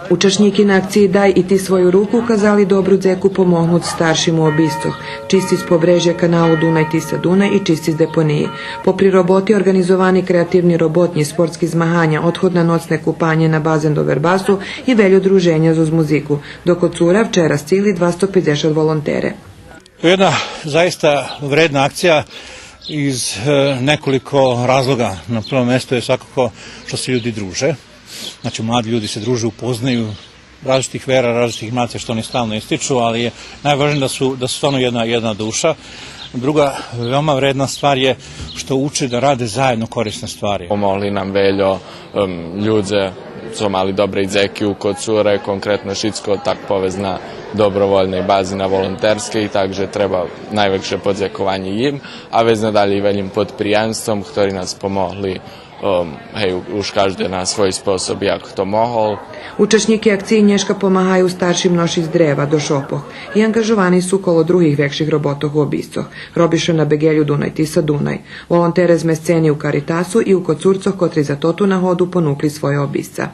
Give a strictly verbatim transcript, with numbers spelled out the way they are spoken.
Учашнїки на акциї Дай и ти свою руку указали добру дзеку помогнуц старшим у обисцох, чисциц побрежя каналу Дунай-Тиса-Дунай и чисциц депониї. Попри роботи, орґанизовани креативни роботнї, спортски змаганя, одход на ноцне купанє на базен до Вербасу и вельо друженя зоз музику. До Коцура вчера сцили двасто пейдзешат волонтере. To je jedna zaista vredna akcija iz, e, nekoliko razloga. Na prvom mestu je svakako što se ljudi druže. Znači, mladi ljudi se druže, upoznaju, različitih vera, različitih nacija, što oni stalno ističu, ali je najvažnije da su, da su stvarno jedna, jedna duša. Druga veoma vredna stvar je što uče da rade zajedno korisne stvari. Помогли нам вельо, ем, людзе цо мали добрей дзеки у Коцуре, конкретно шицко так повесц на добровольней бази, на волонтерскей, так же треба найвекше подзекованє їм, а вец надалєй велїм подприємством, хтори нас помогли, ем, гей, у-, уж кажде на свой способ як хто могол. Учашнїки акциї нєшка помагаю старшим ношиц древа до шопох и анґажовани су коло других векших роботох у обисцох. Роби ше на беґелю Дунай-Тиса-Дунай. Волонтере змесцени у Каритасу и у Коцурцох, котри за тоту нагоду понукли свойо обисца.